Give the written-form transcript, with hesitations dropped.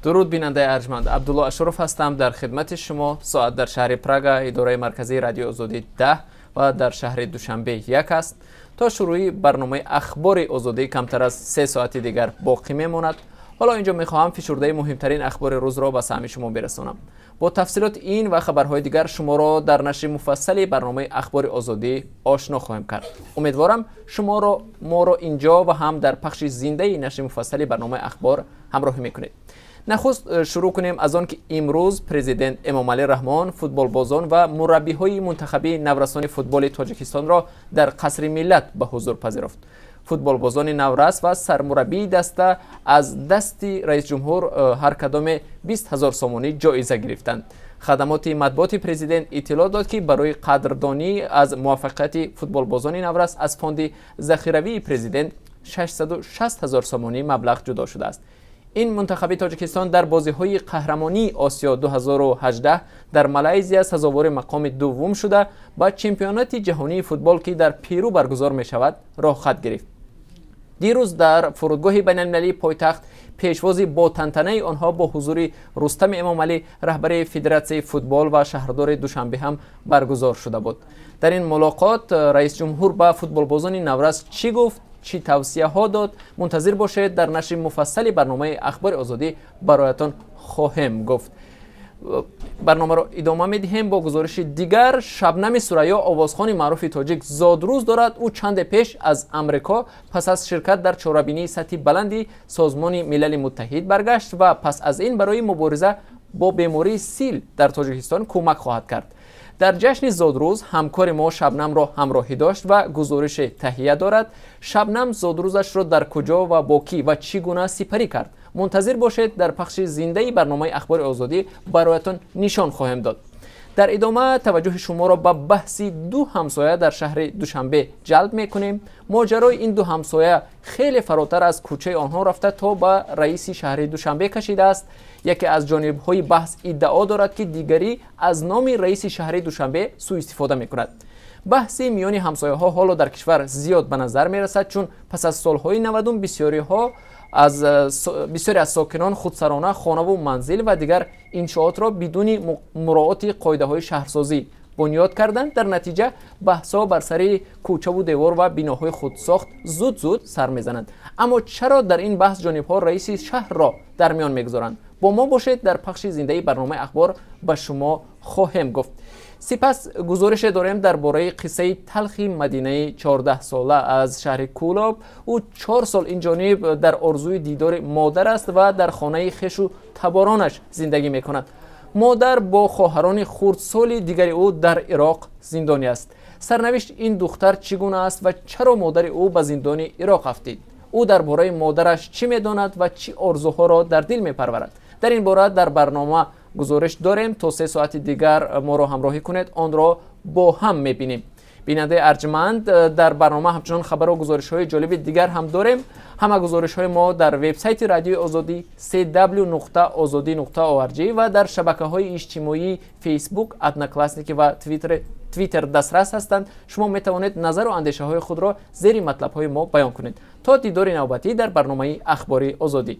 Дуруд, бинандаи арҷманд. Абдулло Ашуров ҳастам дар хидмати шумо. Соат дар шаҳри Прага, идораи марказии Радиои Озодӣ, 10 ва дар шаҳри Душанбе 1 аст. То шурӯи барномаи Ахбори Озодӣ камтар аз 3 соати дигар боқӣ мемонад. Ҳоло инҷо мехоҳам фишурдаи муҳимтарин ахбори рӯзро ба самъи шумо бирасонам. Бо тафсилоти ин ва хабарҳои дигар шуморо дар нашри муфассали барномаи Ахбори Озодӣ ошно хоҳем кард. Умедворам, шуморо моро инҷо ва ҳам дар пахши зиндаи нашри муфассали барномаи Ахбор ҳамроҳӣ мекунед. Нахуст шурӯъ кунем аз он ки имрӯз президент Эмомалӣ Раҳмон футболбозон ва мураббиҳои мунтахаби наврасони футболи Тоҷикистонро дар Қасри Миллат ба ҳузур пазируфт. Футболбозони наврас ва сармураббии даста аз дасти раисҷумҳур ҳар кадоме 20 000 сомонӣ ҷоиза гирифтанд. Хадамоти матбуоти президент иттилоъ дод, ки барои қадрдонӣ аз муваффақияти футболбозони наврас аз фонди захиравии президент 660 ҳазор сомонӣ маблағ ҷудо шудааст. Ин мунтахаби Тоҷикистон дар бозиҳои қаҳрамонии Осиё 2018 дар Малайзия сазовори мақоми дуввум шуда, ба чемпионати ҷаҳонии футбол, ки дар Перу баргузор мешавад, роҳхат гирифт. Дирӯз дар фурудгоҳи байналмилалии пойтахт пешвози ботантанаи онҳо бо ҳузури Рустами Эмомалӣ, раҳбари Федератсияи футбол ва шаҳрдори Душанбе ҳам баргузор шуда буд. Дар ин мулоқот раисҷумҳур ба футболбозони наврас чӣ гуфт, чӣ тавсияҳо дод? Мунтазир бошед, дар нашри муфассали барномаи Ахбори Озодӣ бароятон хоҳем гуфт. Барномаро идома медиҳем бо гузориши дигар. Шабнами Сурайё, овозхони маъруфи тоҷик, зодрӯз дорад. Ӯ чанде пеш аз Амрико пас аз ширкат дар чорабинии сатҳи баланди Созмони Милали Муттаҳид баргашт ва пас аз ин барои мубориза бо бемории сил дар Тоҷикистон кӯмак хоҳад кард. Дар ҷашни зодрӯз ҳамкори мо Шабнамро ҳамроҳӣ дошт ва гузорише таҳия дорад. Шабнам зодрӯзашро дар куҷо ва бо кӣ ва чӣ гуна сипарӣ кард? Мунтазир бошед, дар пахши зиндаи барномаи Ахбори Озодӣ бароятон нишон хоҳем дод. Дар идома таваҷҷӯҳи шуморо ба баҳси ду ҳамсоя дар шаҳри Душанбе ҷалб мекунем. Моҷарои ин ду ҳамсоя хеле фаротар аз кӯчаи онҳо рафта, то ба раиси шаҳри Душанбе кашидааст. Яке аз ҷонибҳои баҳс иддао дорад, ки дигарӣ аз номи раиси шаҳри Душанбе сӯистифода мекунад. Баҳси миёни ҳамсояҳо ҳоло дар кишвар зиёд ба назар мерасад, чун пас аз солҳои 90-ум бисёре аз сокинон худсарона хонаву манзил ва дигар иншоотро бидуни муроати қоидаҳои шаҳрсозӣ бунёд карданд. Дар натиҷа баҳсҳо бар сари кӯчаву девор ва биноҳои худсохт зуд зуд сар мезананд. Аммо чаро дар ин баҳс ҷонибҳо раиси шаҳрро дар миён мегузоранд? Бо мо бошед, дар пахши зиндаи барномаи Ахбор ба шумо хоҳем гуфт. Сипас гузорише дорем дар бораи қиссаи талхи Мадинаи 14сола аз шаҳри Кӯлоб. Ӯ 4 сол инҷониб дар орзуи дидори модар аст ва дар хонаи хешу таборонаш зиндагӣ мекунад. Модар бо хоҳарони хурдсоли дигари ӯ дар Ироқ зиндонӣ аст. Сарнавишти ин духтар чӣ гуна аст ва чаро модари ӯ ба зиндони Ироқ афтид? Ӯ дар бораи модараш чӣ медонад ва чӣ орзуҳоро дар дил мепарварад? Дар ин бора дар барнома гузориш дорем. То 3 соати дигар моро ҳамроҳӣ кунед, онро бо ҳам мебинем. Бинандаи арҷманд, дар барнома ҳамчунон хабару гузоришҳои ҷолиби дигар ҳам дорем. Ҳама гузоришҳои мо дар вебсайти Радиои Озодӣ cw.ozodi.org ва дар шабакаҳои иҷтимоии Фейсбук, Одноклассники ва Твиттер дастрас ҳастанд. Шумо метавонед назару андешаҳои худро зери матлабҳои мо баён кунед. То дидори навбатӣ дар барномаи Ахбори Озодӣ.